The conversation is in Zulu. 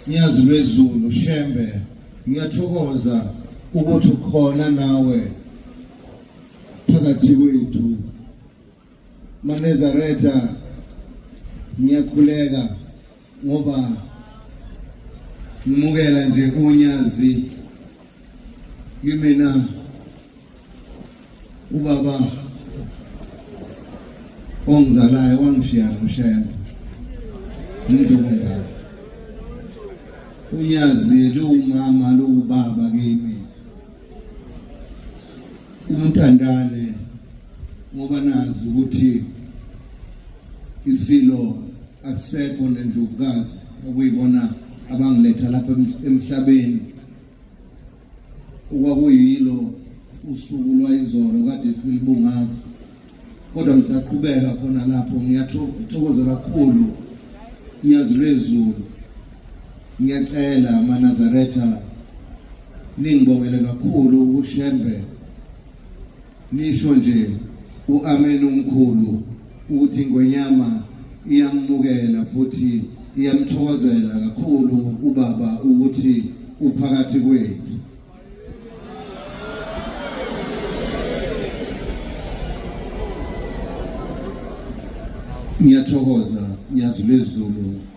Nyazi lwezulu Shembe, ngiyathokoza ukuthi ukhona nawe phakathi kwethu. MaNazaretha, ngiyakhuleka ngoba ngimukela nje uNyazi kimina ubaba ongizalayo wangishiya ngoShembe uMdlokongane. UNyazi luwumama luwubaba kimi, umntandane, ngoba nazi ukuthi isilo asisekho nendlovukazi okuyibona abangiletha lapha emhlabeni. Okwakuyilo usuku lwayizolo kade silibungaza, kodwa ngisaqhubeka khona lapho. Ngiyathokoza kakhulu Nyazi lwezulu, ngiyacela maNazaretha ningibongele kakhulu uShembe, nisho nje uAmen omkhulu ukuthi iNgwenyama iyamukela futhi iyamthokozela kakhulu ubaba ukuthi uphakathi kwethu. Ngiyathokoza Nyazi lwezulu.